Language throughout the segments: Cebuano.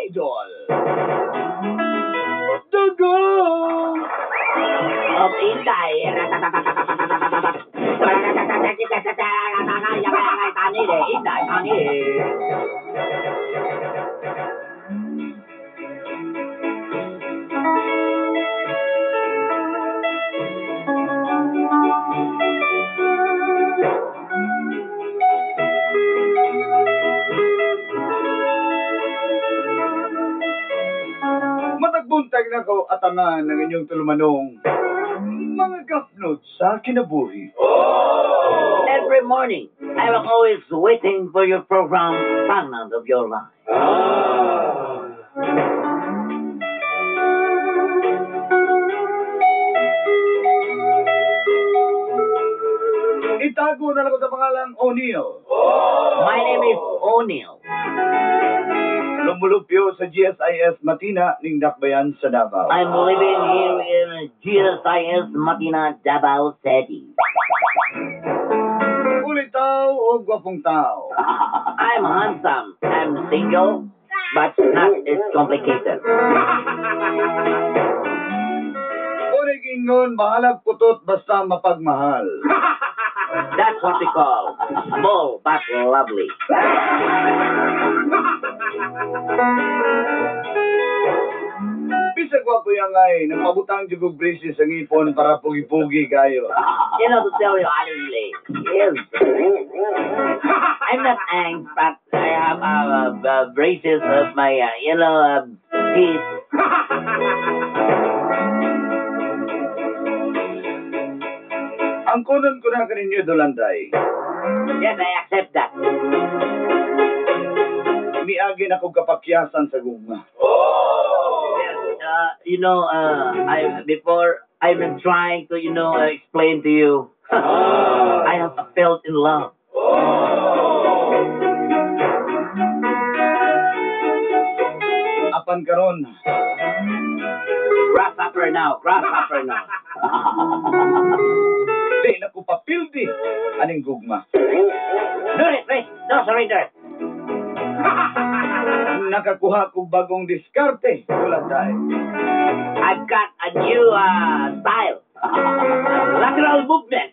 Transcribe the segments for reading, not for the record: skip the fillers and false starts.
Idol. Dugo! Of Inday. Inday. Matagbuntag na ko atangan ng inyong tulumanong mga gapnod sa kinabuhi. Every morning, I am always waiting for your program, Fragment of Your Life. Itago na lang ko sa pangalang O'Neill. My name is O'Neill. Lumulupyo sa GSIS Matina ning Dakbayan sa Davao. I'm living here in GSIS Matina, Davao City. Ulitaw o gwapong tao. I'm handsome. I'm single, but not as complicated. Unig ingon, bahalag putot basta mapagmahal. That's what we call small but lovely. Bisag wa ko yang ay, nagpabutang jud og braces ang ipon para pugi-pugi kayo. You know, to tell you honestly, yes. I'm not angry, but I have braces of my, teeth. Ang kunon ko na kaninyo, Dulanday. Yes, I accept that. Miagi na kong kapakyasan sa gugma. Yes, I before I've been trying to, explain to you. I have felt in love. Apan karon, Grasshopper now, grasshopper now. Di na ko papildi aning gugma. Do it, please. No surrender. Nakakuha kog bagong diskarte, Dulanday. I've got a new style. Lateral movement.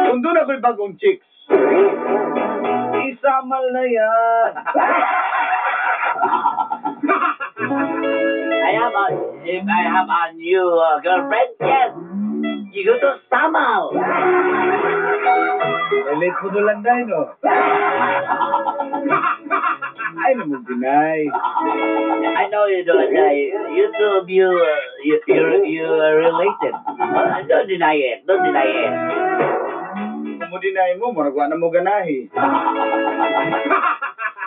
Kung doon ako'y bagong chicks, isamal na yan. If I have a new girlfriend, yes. You go to Samal. Relate mo Dulanday, no? Ay, naman deny. I know you don't. You two of you, you are related. Don't deny it. Don't deny it. Kung mo deny mo, murag wa na mo ganahi.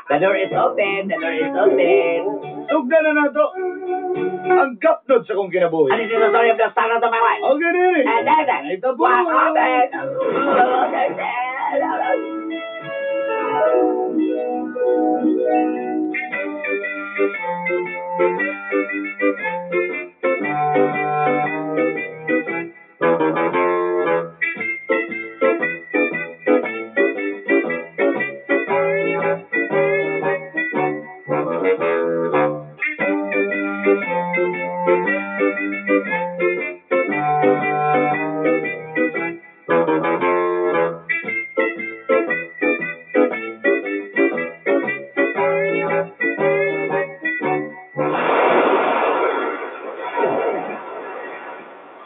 The door is open. The door is open. Sugdan na nato ang gapnod sa kong kinabuhi. And this is the story of the start of my life. Okay, dili. And then, Ay, tabo. What happened?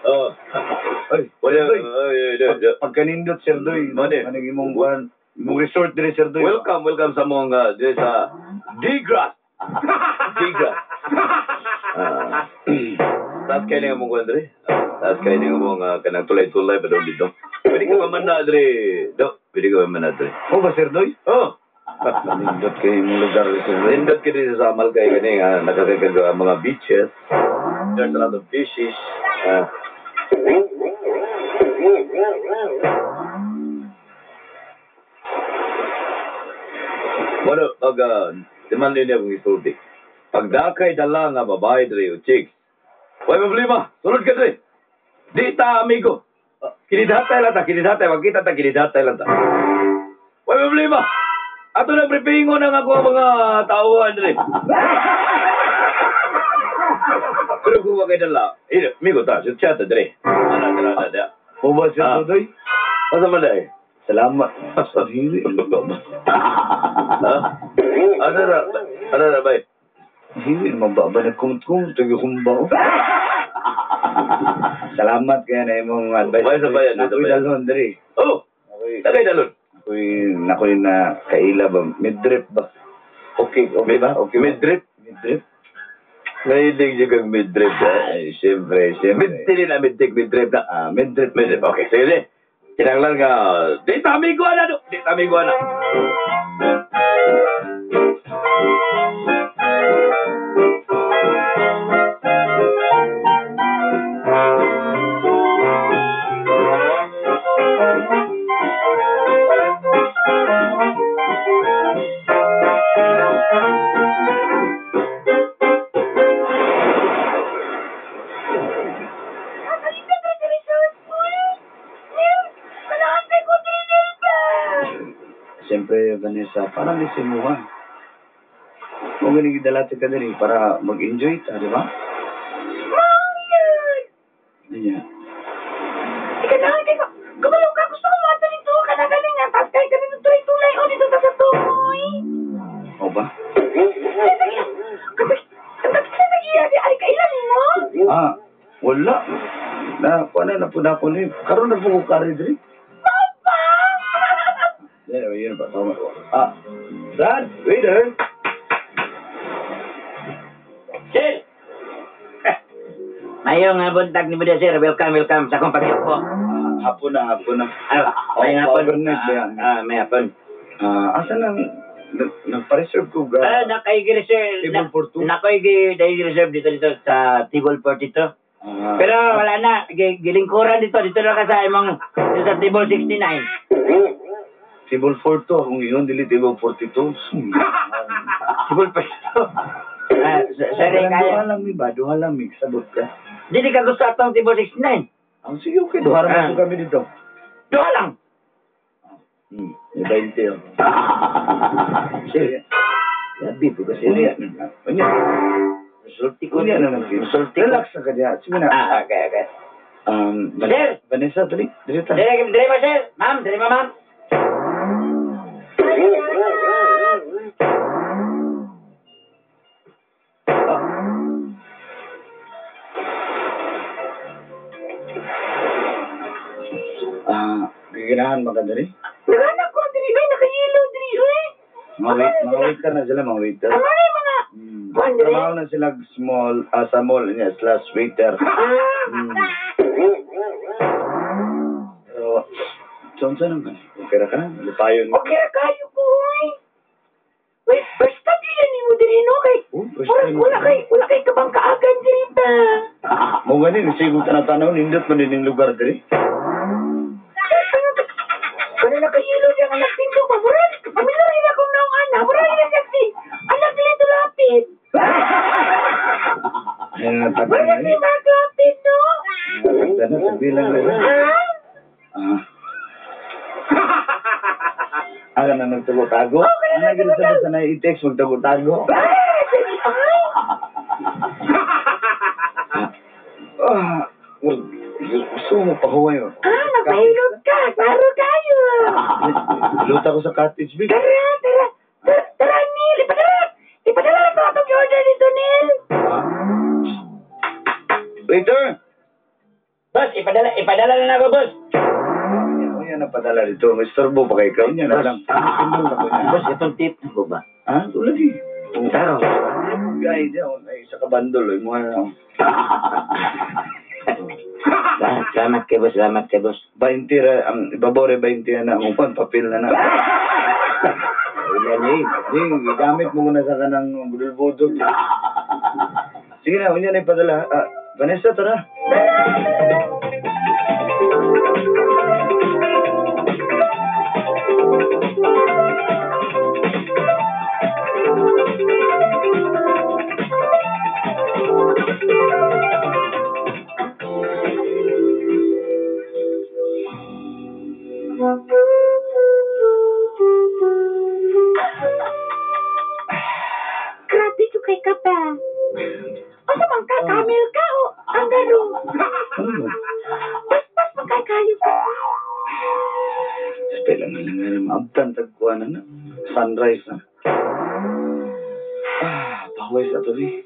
Oh. Ay, Wala, Sir Doy. ay, ay, ay, ay. Pagkanindot, Sir Doy. Mane. Manang imong kuan, imong resort dire, Sir Doy. Welcome, welcome sa mga diri sa Digras. Digras. Taas kayo nga mong kuan diri. Taas kayo nga mong kanang tulay-tulay pa daw dito. Pwede ka pa man na diri. Do, pwede ka pa man na diri. Oh ba, Sir Doy? Oh. Nindot kay imong lugar, Sir Doy. Nindot ka diri sa Samal kay kani nga nakakagag mga beaches. There's a lot of fishes. Bueno, pag demand niya akong isulti. Pag dakay dala nga babae diri o chicks, way problema, sulod ka diri. Di ta amigo. Kinidatay lang ta, kinidatay, magkita ta, kinidatay lang ta. Way problema. Ato na briefing ng ako mga tauhan dre. Pero kung wa kay dala, eh, migo ta, si chat dre. Ana dra na da. Mo ba siya Ah. Dudoy? Asa man dai? Salamat. Sarili. Ha? Asa ra? Ana ra bay. Hindi naman ba ba nagkumot-kumot tayo kumba. Salamat kaya na imong advice. Bay sa bayan, Ako'y sa bayan. dalhon diri. Oh, Ako'y tagay dalon. ako'y nakoy na kaila ba midrip ba? Okay, okay ba? Okay ba? Midrip. Midrip? Nahilig siya kang midrip. Ay, siyempre, siyempre. Mid na midtik, midrip na. Ah, midrip. Midrip, okay. Sige, sige. Kinanglan nga, di tami ko na, do. Di tami ko na. Siyempre, Vanessa, parang isimuha. Kung galing gidalate ka diri para mag-enjoy ta, di ba? Mangyan! Niya. Ika na, kay ko. Kumalaw ka, gusto ko mga dito. Kanagaling nga, tapos kahit kami tulay-tulay, o dito ta sa tumoy. O ba? Ay, kailan mo? Ah, wala. Na, kuha na, napuna ko ni. Karoon na po ko kari diri. Papa! Yan, yun pa. Tama. Ah, Brad, waiter. Sir! Mayong buntag ni Buda, sir. Welcome, welcome sa akong pagyuko. Ah, hapon na, hapon na. Ah, may Oh, hapon. overnight ba yan? Ah, may hapon. Ah, asa nang, nagpa-reserve ko ga? Ah, nakaigi-reserve. Table for two? Nakaigi-reserve dito dito sa table 42. Ah, Pero wala na, gilingkuran dito. Dito na ka sa imong dito sa table 69. Table 42 akong ingon, dili table 42. Table 42. Ah, sorry Duha kayo. lang mi ba? Duha lang mi. Sabot ka. Dili ka gusto atong table 69. Ah, sige, okay. Duha Ah. ra po kami dito. Duha lang. May 20 oh. Sir, grabe po kasi. Unya. Unya. Resulti ko. Unya na lang. Resulti ko. Relax na ka diha. Sige na. Ah, okay, okay. Sir! Vanessa, dali. Dali ta. Dire, dire ba, sir? Ma'am, dire ba, ma'am? Ah, giganahan ba ka dali? Naghanap ko, diri, ay, nakayilo, diri, uy. Mga waiter na sila, mga waiter. Ang mga mga, Kuan, diri? Trabaho na sila small, sa mall, niya, slash waiter. Ah, Pero, so, naman. Okay ra ka na? Lipayon mo. okay ra kayo ko, uy. Wait, basta di yan mo diri, no? Kay, Oh, first murag time. wala kay kabang kaagan diri ba? Mo gani, sigo tanaw-tanaw, nindot man din yung lugar diri. Kano nakayilo niya ang anak tindo pa, murag, pamilyar rin akong naong ana, murag rin siya si, anak nila lapid. Ay, natagda Murag na si eh. Mark Lapid, no? Natagda na, sabi lang na. Ha? Ah. Aga na nagtago-tago? Oo, kaya Ano gina sa basta na i-text, magtago-tago? Ah, sige, ay. Ah, gusto mo pahuway. Oh. Ah, magpahilot ka, klaro kayo. Luta ko sa cottage, big. Tara, tara, tara, tara, Neil, ipadala na ito atong order dito, Neil. Ah. Waiter! Boss, ipadala na ako, boss. Unya na padala dito. May istorbo pa kay ka. Unya na lang. Pindol na ko niya. Boss, itong tip ko ba? Ah, tulad eh. Oh. Taro. Ay, di ako. Ay, sa kabandol. Ay, mukha na lang. Salamat kay boss, salamat kay boss. 20 ra, ang ibabaw ra 20 na. Ang upan, papel na na. Ilan eh. Di, gamit mo na sa kanang budol-budol. Sige na, unya na ipadala. Ah, Vanessa, tara. kay ka ba? Asa man ka, camel ka o kangaroo? Ano? Paspas man kay kayo ka. Spela na lang nga maabtan tagkuan na na. Sunrise na. Ah, paway sa to eh.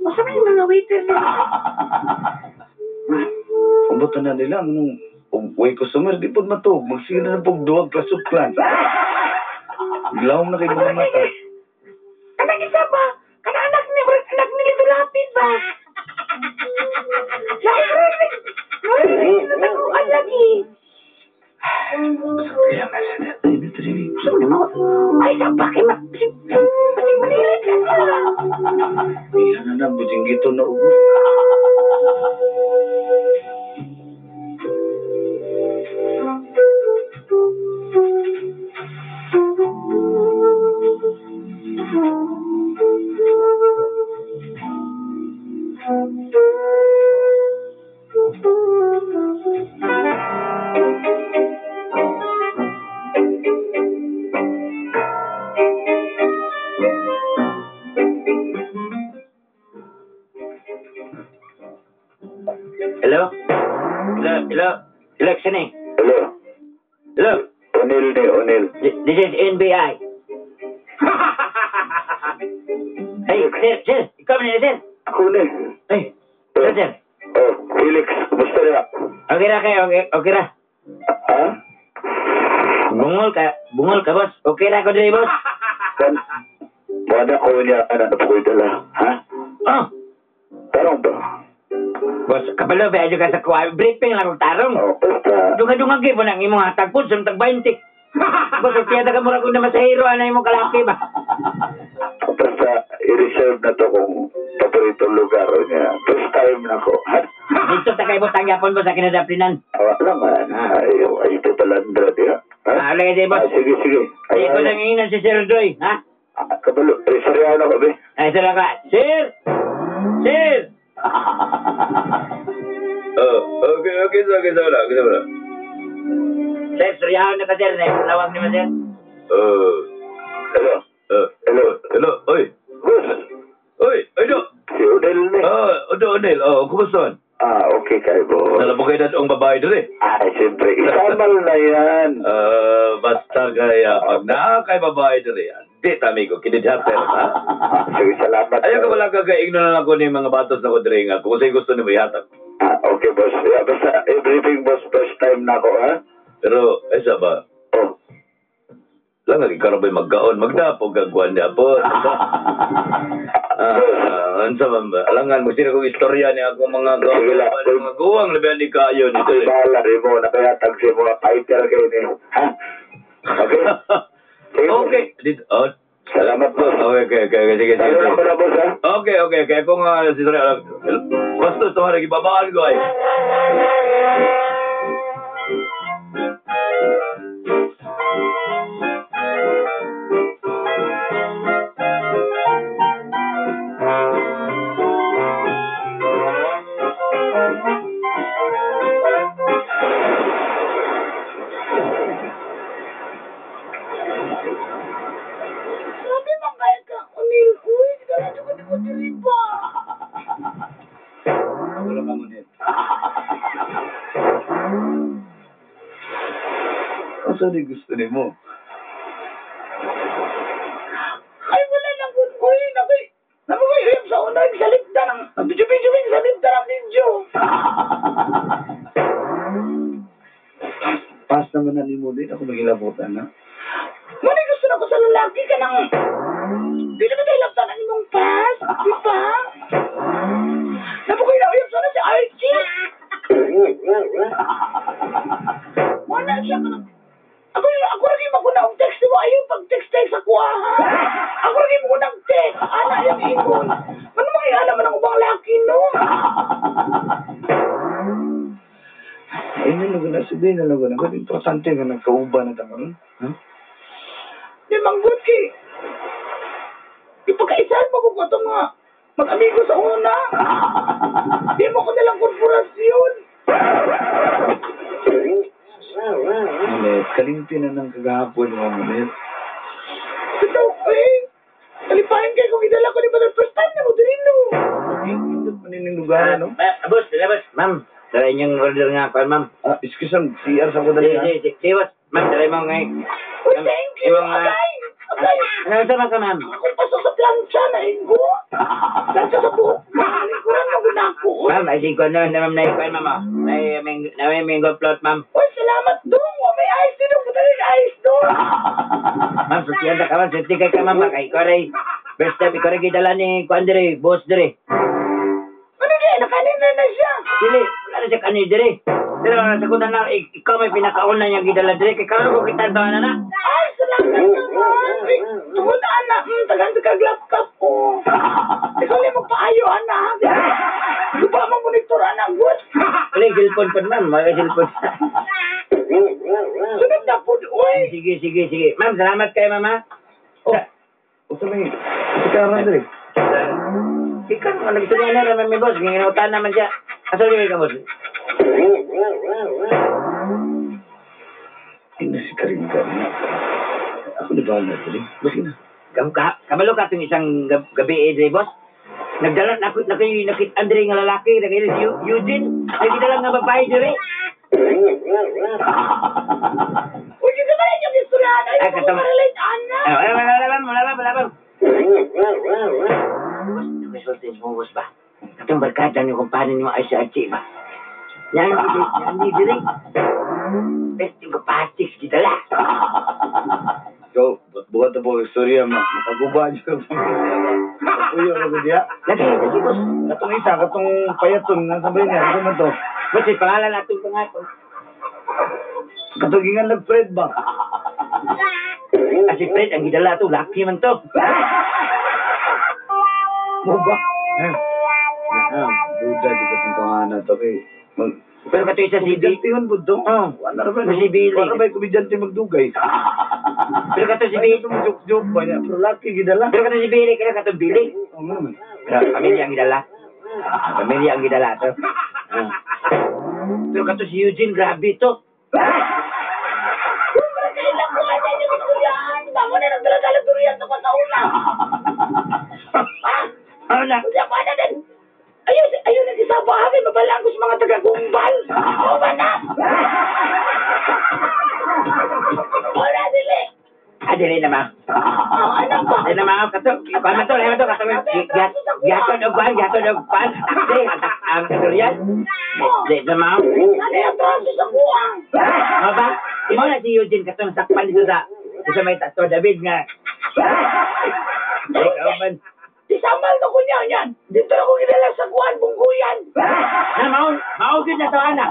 Asa man yung mga waiter na? Pambutan na nila nung way customer di pod matug. Magsige na ng pugduwag class of clans. Lawom na kay mga mata. Kanang isa ba? Kanang anak ni anak ni Lito Lapid ba? Lain lagi. Kaya nga sa dati na trivia. Gusto mo naman. Ay, sa bakit ma... Basig manilit ka sa. Iya na na, buting gito na ubo. Hello? Hello? Hello? Hello, sino eh? Hello. Hello? O'Neil ni, O'Neil. This is NBI. Hey, sir, sir. Ikaw na, sir. Ako ni. Hey, sir, sir. Oh, Felix, kumusta na? Okay ra kayo, okay, okay ra. Ha? Bungol ka, boss. Okay ra ko diri, boss. Kan, wala ko niya, ano na po ko'y dala, ha? Oh, Tarong ba? boss, kabalo, ba, ka sa kuha. Briefing lang kong tarong. Oh, basta. Dunga-dunga kayo po nang imong hatag po, sa tag 20. Boss, tiyada ka mura kung na masahiro, ano imong kalaki ba? Basta, i-reserve na to kung paboritong lugar niya. First time na ko, ha? Dito ta kay butang yapon boss sa kinadaplinan. Awa naman. Ay, ay, ito talandra, di ha? Ha? Ah, lagi di boss. Ah, sige, sige. Ay, ko ay. lang inginan si Sir Doy, ha? Ah, kabalo, eh, saryahan ako, be. Ay, sir ka. Sir! Sir! Oh, okay, okay, okay, okay, okay, okay. Sir, suryahan na ka, sir. Lawag ni mo, sir. Oh, Hello. hello, hello, oy. Boss, Oy, oy, do. si O'Neil ni. Oh, Odo, O'Neil, oh, kumusta man? Ah, okay kayo, boss. Alam mo kayo datong babae doon eh. Ay, siyempre, isamal na yan. Basta kaya pag naa kay babae doon eh, di tami ko, kinidhater, ha? Ah, sige, salamat. Ayaw ka wala kagaigno na lang ko ni mga batos na ko diri nga. Kung sa'yo gusto ni mo ihatag. Ah, okay, boss. Yeah, basta everything, boss, first time na ako, ha? Pero, ay sa ba? Oh. Lang nga ikaw ba'y magkaon, magdapog kagkuhan niya po. Unsa man ba? Alangan, magsira kong istorya niya akong mga Sige lang. mga guwang labihan ni kayo nito Ako'y eh. bahala rin mo, nakayatag sa mga fighter kayo ni. Ha? Okay? Sige, boss. Okay. Dito, oh. Salamat, boss. Okay, okay, okay. Sige, sige. Salamat sige. mo na, boss, ha? Okay, okay, okay. Kung si Sorry, alam. Basta ito, lagi babaan ko ay. Grabe man kaya ka, O'Neil. Uy, dala ko ni mo diri ba? Wala ka mo net. Asa ni gusto ni mo? Ay, wala lang kun. Uy, nakoy. Namugoy, uyab sa una, sa lipda ng... Nagbijo-bijo sa lipda ng video. Pas naman na ni mo din. Ako magilabutan na. Muna gusto na ko sa lalaki ka ng... Di naman tayo laptan ang imong pass, di ba? Namugoy na uyab sa una si Archie. Wala siya ka ng... Ako lagi maguna og text mo ayaw pag text text ako ha. Ako lagi maguna og text. Ana yung ingon. Ano mga ana man ang ubang laki no? Ay, nalago na. Sige, nalago na. Ba't importante nga nagkauba na ta karon? Ha? Di manggut kay ipagkaisahan mo kung ito nga mag-amigo sa una. Di mo ko nalang korporasyon. Mulet, kalimpi na ng kagahapon mo, Mulet. Ito, eh. Kalipahin kayo kung idala ko ni Brother. First time nining lugar, no? Boss, dala boss. Ma'am, dala inyong order nga kuan, ma'am. Ah, excuse me, CR sa ko dali. Sige, sige, sige, boss. Ma'am, dala mo ngay. Uy, thank you. Agay! Agay! Ano sa mga ma'am? Ako paso sa plancha na ingo. Plancha sa buhok. Malikuran mo guna ako. Ma'am, ay sige na ma'am na kuan, ma'am. Oh. May mango float, ma'am. Uy, salamat dong. Oh, may ice din. Ang buta ice dong. Ma'am, sutihan ta ka, ma'am. Suti kay ka, ma'am. Kay ko rin. First time, ikaw rin gidala ni kuan dire, boss dire. Ano di? Nakanina na siya. Dili, wala na siya kani dire. Pero nasagutan na, ikaw may pinakauna niyang gidala dire. Kay karon ko kita na na. Ay, salamat naman. Ay, tungod ana. Tagan sa kaglapkap ko. Ikaw lang magpaayo, ana. Lupa mo monitor, ana. Good. Wala yung cellphone pa, ma'am. Wala yung cellphone. Sunod na po. Uy. Sige, sige, sige. Ma'am, salamat kayo, mama. Oh, usa may sikaran diri. Ikaw, mga nagsunan na naman may boss. Ginautan naman siya. Asa ulit ka, boss? Ina si Karin ka na. Ako na ba na diri? Basi na. Kabalo ka itong isang gabi eh, dre, boss. Nagdala, nakit Andre nga lalaki, nakit si Eugene. Nagdala nga babae dre. Uy, kasi ba rin yung istoryahan? Ay, Ay, ako katong- makarelate, ana. Ah, wala, wala, wala, wala, wala, wala, wala. Boss, nagkasulti mo, boss ba? Katong barkada niyo kung paano niyo ay si Archie ba? Yan, yan, yan, dire. Best yung kapatiks gidala. Ikaw, buhat na po ang istorya, makaguba niyo ang pamilya ba? Uyo na ko diya. Lagi, lagi, boss. Katong isa, katong payaton, nasa ba niya? Ano man to? Boss, yung pangalan natin pangalan. Katong gingan nag-Fred ba? Ah, si Fred, ang gidala to, laki man to. Mo ba? Eh. Ah, duda di katong tawhana to kay mag Pero kato isa si Billy. Komedyante yun, budong. Oo. Wala ra ba? Si Billy. Wala ba yung komedyante magdugay? Pero kato si Ay, Billy. ito mo joke-joke ba niya? Pero laki gidala. Pero kato si Billy, kaya kato Billy. Oo nga naman. Pero pamilya ang gidala. Ah, pamilya ang gidala to. Ah. Pero kato si Eugene, grabe to. Uy, marakailan ko ana yung istoryahan. Bamo na nagdala-dala durian sa kasauna. Ah, Ano na? Kuya ko ana din. Ayaw, ayaw nag-isaba kami. Mabalaan ko sa mga taga-gumbal. O ba na? Wala dili. Ah, dili na ma. Oh, ano ba? Dili na ma. Kato, kuan man to, lahi man to, kato. Gihaton og kuan, gihaton og kuan. Taksi, ang durian. Dili na ma. Ano yung atraso sa kuha? Ano ba? Imo na si Eugene katong sakpan dito sa may tato David nga. Ikaw man. Isamal na ko niya yan. Dito na ko ginala sa kuhan, bungguyan. Na mao, mao gyud na to ana.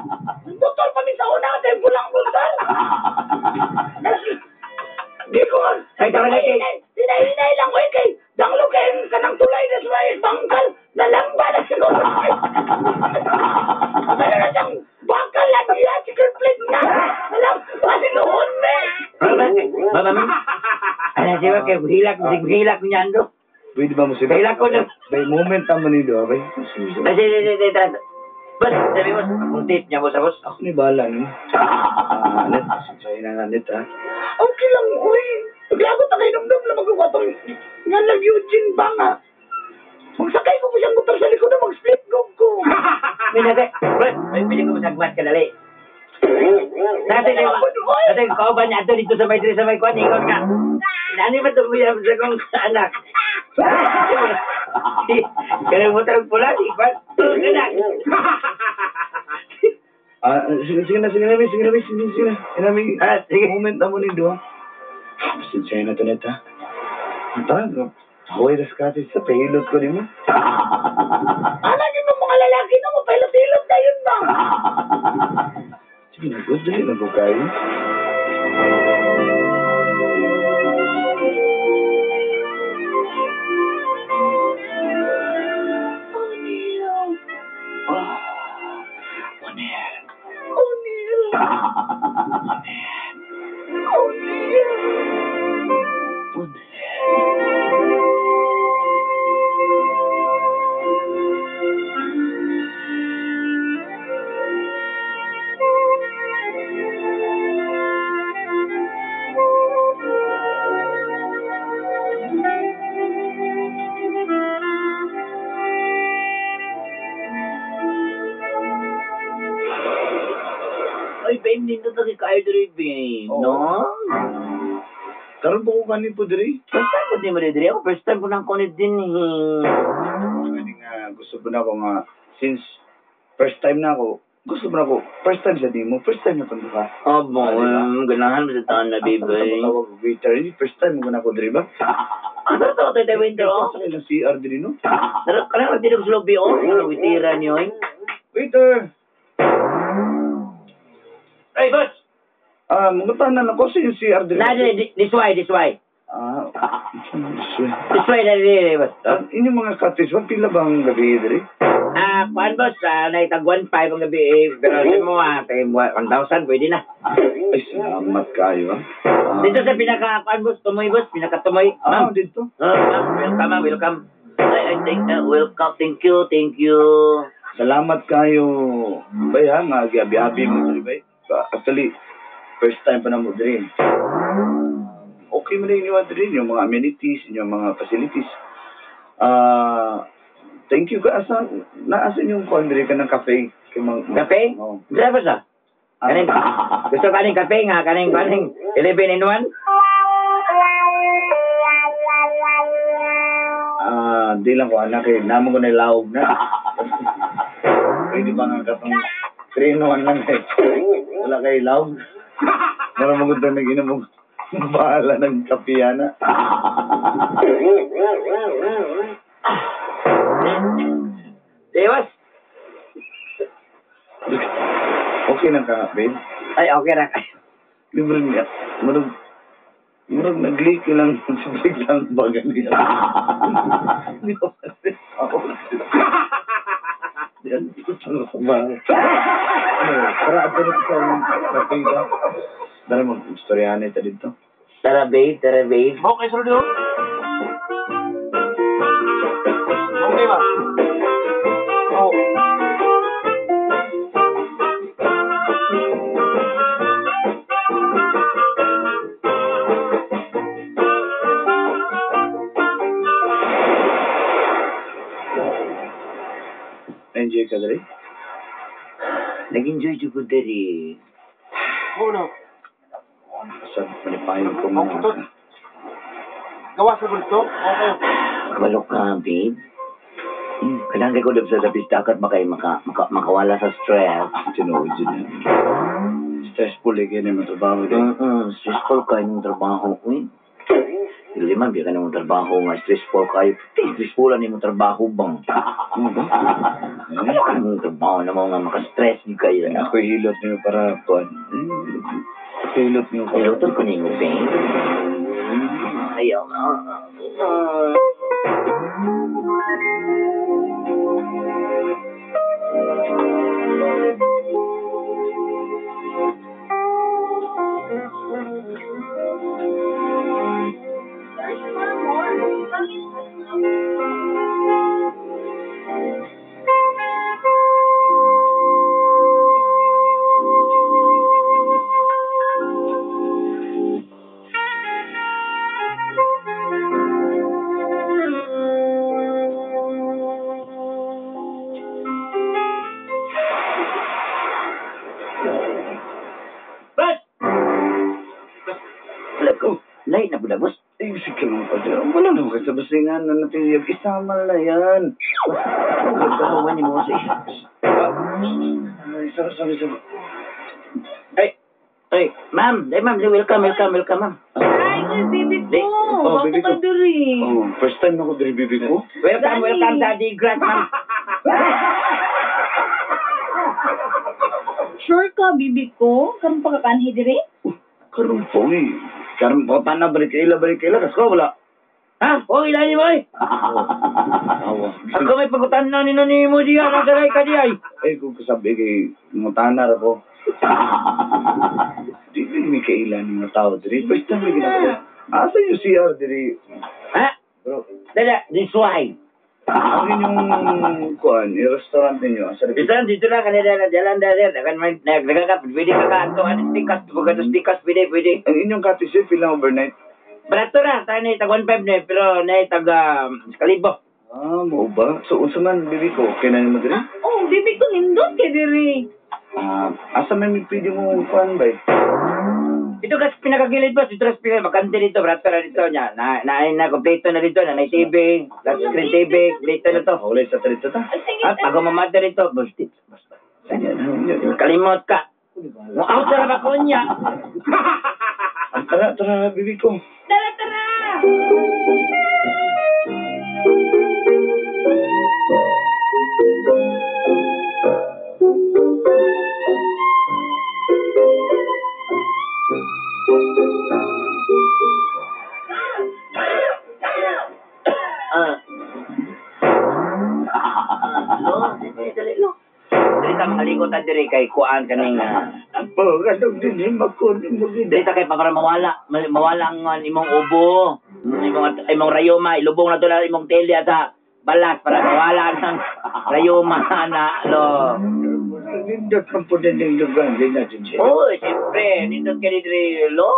Doktor pa min sa una, tayo bulang bultar. Di ko. Ay, tama na, kay- Hinahinay lang ko eh, kay danglo kay kanang tulay na sa may bangkal. Nalamba na siguro. Ano na siyang bakal na niya, chicken plate na. Alam, kasi noon, me. Ano ba? Baba mo. Ano siya kay hilak, hilak niya ando. Pwede ba mo sila? Kailan ko na- By moment ang manilo, okay? Ay, sige, sige, sige, tara. Boss, sabi mo, akong tip niya, boss, boss. Ako ni bahala no. Ah, anet, sa'yo na anet ha. Okay lang, uy. Paglagot na kayo numdum na magkakatong nga lang Eugene ba nga. Magsakay ko ko siyang motor sa likod na mag-split go ko. May nagay, boss, may pili ko sa gumat ka dali. Dati kayo, dati kauban niya ato dito sa may diri sa may kuan, ingon ka. Nani ba itong kuya sa kong anak? Kaya mo tarong pula, di ba? Anak. Ah, sige, sige na, sige na, sige na, sige, sige na. Inami, Ah, sige. moment na mo nindo ha. Pasensya na to net ha. Tara, Hoy, raskati sa pahilot ko nimo. Anak yun ng mga lalaki na mapahilot-hilot na yun ba? Sige na, good dali na ko kayo. Oh, Neil. Oh, Onel. Oh, Neil. Oh, Neil. Onel. babe. Nindot lagi kayo diri, babe. Oo. No? Karon po ko kanin po diri. First time ko din mo diri. Ako first time ko nang kunit din eh. Kani nga gusto po na ako nga since first time na ako, gusto mo na ako, first time sa dimo, first time na tondo ka. Abo, Ah, di ba? ganahan mo sa taon na, babe. Asa mo tawag waiter, hindi first time mo na ako diri ba? Ano to, tayo winter, oh? Sa ilang CR diri no? Tara, kanang nagtinog sa lobby, oh. Ano, witira niyo, eh. Waiter. Hey, boss! Ah, mangutanan ako sa yung CR diri. Na, this way, this way. Ah, this way. This way na diri, boss. Ah, inyong mga cottage, ba pila bang gabi diri? Ah, kuan boss, naitag 1.5 ang gabi eh. Pero sa mo, tayo 1,000, pwede na. Ay, salamat kayo ah. Ah, Dito sa pinaka, kuan boss, tumoy boss, pinaka tumoy. Ah, Ma'am, dito. Ma'am, welcome, ma'am, welcome. Ay, I think, welcome, thank you, thank you. Salamat kayo. Bay ha, nga giabi-abi mo diri bay. Actually, first time pa na mo diri. Okay mo na inyo diri, yung mga amenities, inyong mga facilities. Ah, thank you ka asa naasan yung kuan diri ka ng cafe kay mga Kape? Oo. Driver sa? Kaning, gusto kaning kape nga, kaning, kaning 11 in 1? Ah, di lang ko anak eh. Namo ko na lawog na. Pwede ba nga katong 3 in 1 lang eh. Wala kay lawog. Wala mo kung nag-inom mo. Bahala ng kape ana. Dewas? Okay lang ka, babe. Ay, okay ra kayo. Libre niya. Murag, murag nag-leak lang sa biglang baga niya. Hindi ko pa rin ako. Yan, ano ka ba? Ano, tara, ato na sa kape ka. Tara, mag-istoryahan ito dito. Tara, babe, tara, babe. Okay, sir, dito. Okay ba? Oo. Enjoy ka dali? Nag-enjoy jud ko diri. Oo, no. Sa manipayon ko mga. Gawa sa bulto? Okay. Kabalo ka, babe. Kailangan ko dito sa tapis dagat makay maka, maka, makawala sa stress. Tinuod yun yan. Stressful eh, kaya naman trabaho din. Stressful kayo ng trabaho ko eh. Dili man, biya ka ng trabaho nga, stressful kayo. Puti, stressful na yung trabaho bang. Ano ba? Ano ka ng trabaho na mga maka-stress di kayo na. Ako hilot niyo para kuan. Ako hilot niyo para. Hiloton ko ninyo, babe. Ayaw nga. Boss! Wala ko. Lain na po na, boss. Eh, sige lang pa dyan. Wala naman kasi basta nga na natin yung isama na yan. Nagkahawa ni Moses. Ay, sorry, sorry, sorry. Ay, ay, ma'am, ay, ma'am, welcome, welcome, welcome, ma'am. Ay, ko, baby ko. Oh, Bago baby ka ko. diri. Oh, first time ako diri, baby ko. Welcome, Dali. welcome sa Digrat, ma'am. Sure ka, baby ko? Karon pa ka kanhi diri? Karon po eh. Karon po, tana, balik kaila, balik kaila. Kas ko, wala. Ha? Oh, ilani mo, eh. Awa. Ako may pagutan na ni ni mo diya, nagaray ka diya, ay. Ay, kung kasabi kay mutanar ako. Di ba may kailan ng mga tao diri? First time may ginagawa. Asa yung CR diri? Ha? Bro, Dada, this way. ang inyong kuan, yung restaurant ninyo, asa rin? Bisan dito lang kanila na jalan dahil dagan may nagdagan ka pwede ka ka ato ano stikas buka to stikas pwede pwede. Ang inyong cottage eh, pila overnight? Barato na tayo na tag 15 na pero na tag kalibo. Ah, mo ba? So, unsa man, baby ko, okay na nimo diri? Oh, baby ko, nindot kay diri. Asa may pwede mo kuan bay? Dito kas pinakagilid boss, dito kas pinaka bakante dito, brat para dito nya. Na na na kompleto na dito, na may TV, flat screen TV, kompleto na to. Ulay sa trito ta. Sige, Ah, pag umamata dito, boss, dito, boss. Kalimot ka. Mo out na ba ko niya? Tara, tara, bibi ko. Tara, tara! Ah. Lo, dali, dali, lo. Dali ta mga ligot ta diri kay kuan kaning Pagkatog din yung makunin mo gid. dali ta kay para mawala, mawala ang imong ubo, imong rayuma, ilubong na to na imong telya sa balat para mawala ang rayuma na lo. Nindot man po din yung lugar din natin siya. Oh, siyempre, nindot ka diri lo.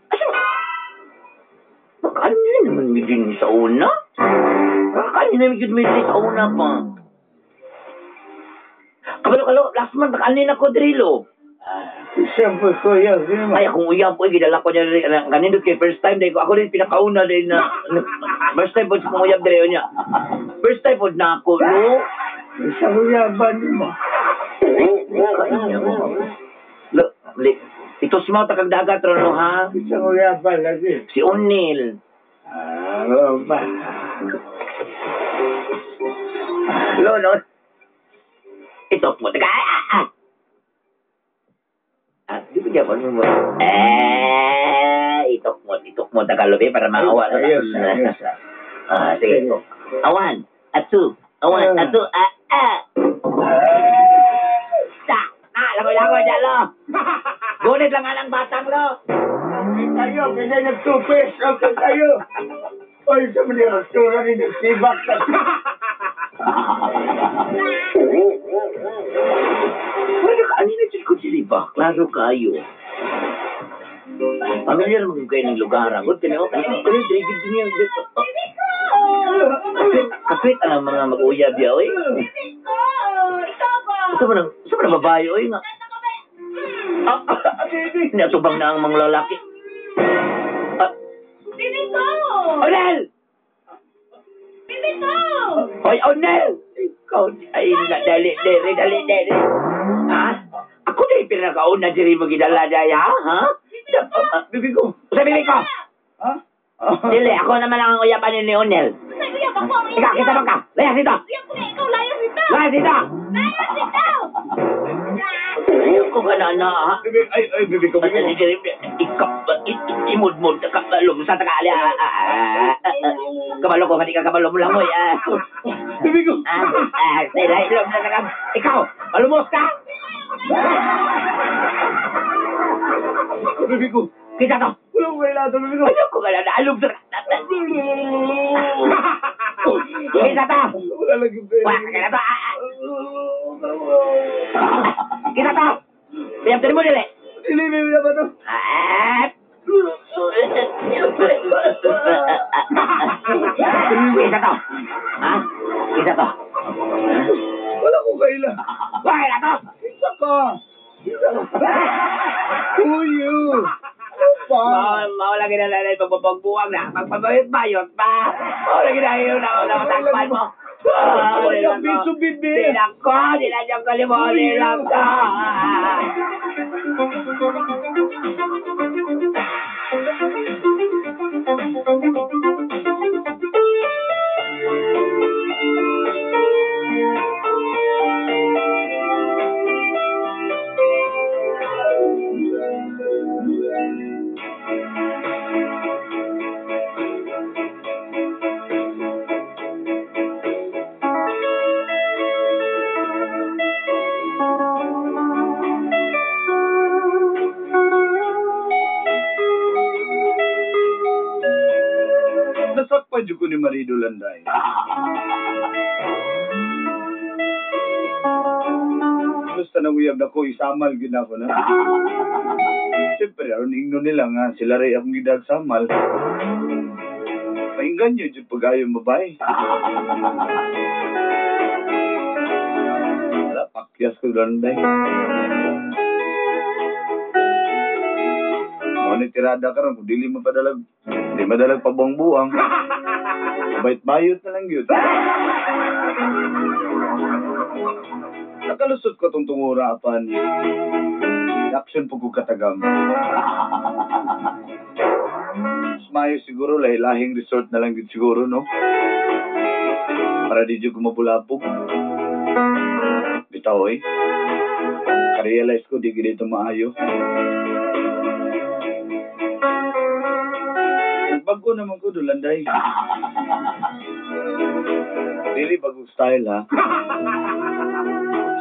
Asa ba? Baka ano naman mi din sa una? Baka ano naman mi din sa una pa? Kabalo kalo, last month baka ano na ko diri lo. Siyempre ko yan. Ay, akong uyab ko, gidala ko niya diri. Kanindot kay first time dahil ko. Ako rin pinakauna dahil na, first time po sa kong uyab diri niya. First time po na ako, no? Sa uyaban mo. Lo, li, ito sumaw ta kag dagat ron, no, ha? Sa uyaban lagi. Si O'Neil. Ah, ba. Lo, no? Ito po, taga, ah, ah. Ah, di ba dyan, mo? Eh, itok mo, Tagalog, eh, para maawa. Ayos, ayos. Ah, sige. Awan, atu, awan, atu, ah, ah. Ta, ah, langoy-langoy dyan, lo. Gunit lang nga ng batang, lo. Okay tayo, kaya nagtupis. Okay tayo. Oy, sa mga restaurant ni nagsibak. Pero ano na dyan ko sila ba? Klaro kayo. Pamilyar mo kayo ng lugar. Good, kaya ako. Kaya, drigid din yan. Kaswit ang mga mag-uyab ya, oy. Bibi ko! Ikaw ba? Sa ba ng babae, oy nga. Natubang na ang mga lalaki. Bibi ko! Onel! Bibi ko! Hoy, Onel! Ikaw, ay, dali, dali, dali, dali. Ha? Ako na yung pinakauna diri mo gidala daya, ha? Ha? Bibi ko. Sa bibi ko! Ha? Dili, ako naman ang uyapan ni Onel. Sa uyab ako ang Ikaw, kita ba ka? Layas dito! Uyab ko na ikaw, layas dito! Layas dito! Layas dito! Ayoko ka na na, ha? Bibi, ay, ay, bibi ko, bibi ko. Ikaw, imudmud, lumsa ta ka, ali, kabalo ko, hindi ka kabalo mo langoy, ah. Bibi ko. Ah, lumsa ta ka. Ikaw, malumos ka? Bibi ko. Kita to. Wala ko kailangan, bibi ko. Ayoko ka na, na, lumsa ka. Kita to. Wala lagi pera. Wala ka na to, ah. Kita to. Piyap mo, dili. Dili, bibi na ba to? Ah. Kita to. Ha? Kita to. Wala ko kailangan. Wala na to. Isa ka. Isa ka. Kuyo. Ano ba? Mao lagi na lalay pagpapagbuwang na. Magpabayot-bayot pa. Mao lagi na yun na matakpan mo. Wala piso, bibi. Dilang ko, dilang yung kalimo, dilang ko. Nasakpan jud ko ni Marido Landay. Basta na uyab na ko, isamal gid ako na. Siyempre, aron ingno nila nga, sila rin akong gidagsamal. Maingganyo jud pag-ayo babae. Wala, pakyas ko doon day. Mo ni tirada karon kung dili mo padalag, di madalag pabuang-buang. Bayot-bayot na lang yun. Nakalusot ko tong tungura apan. Action po ko katagam. Mas maayo siguro, lahi-lahing resort na lang din siguro, no? Para di jud ko mapulapog. Bitaw, eh. Ka-realize ko, di gid ito maayo. Nagbago naman ko, Dulanday. Dili bagong style, ha?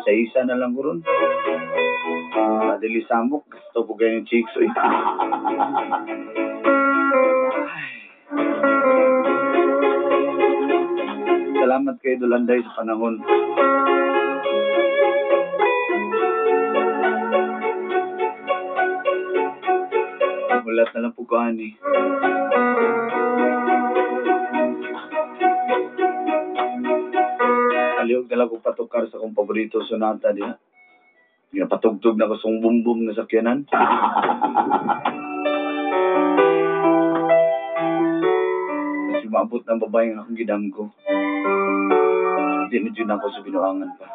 Isa-isa na lang ko ron. Madali samok. Gusto ko ganyan chicks, oy. Ay. Salamat kay Dulanday sa panahon. Mulat na lang po ko, ani. Alihog na lang ko patukar sa akong paborito sonata diha. Ginapatugtog na ko sa bumbum nga sakyanan. Kasi maabot ng babae nga akong gidamgo. Hindi na dyan ako sa binuangan pa.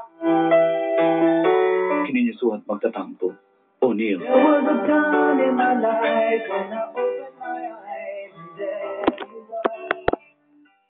Kini niya suhat magtatampo. O'Neil. There was a time in my life when I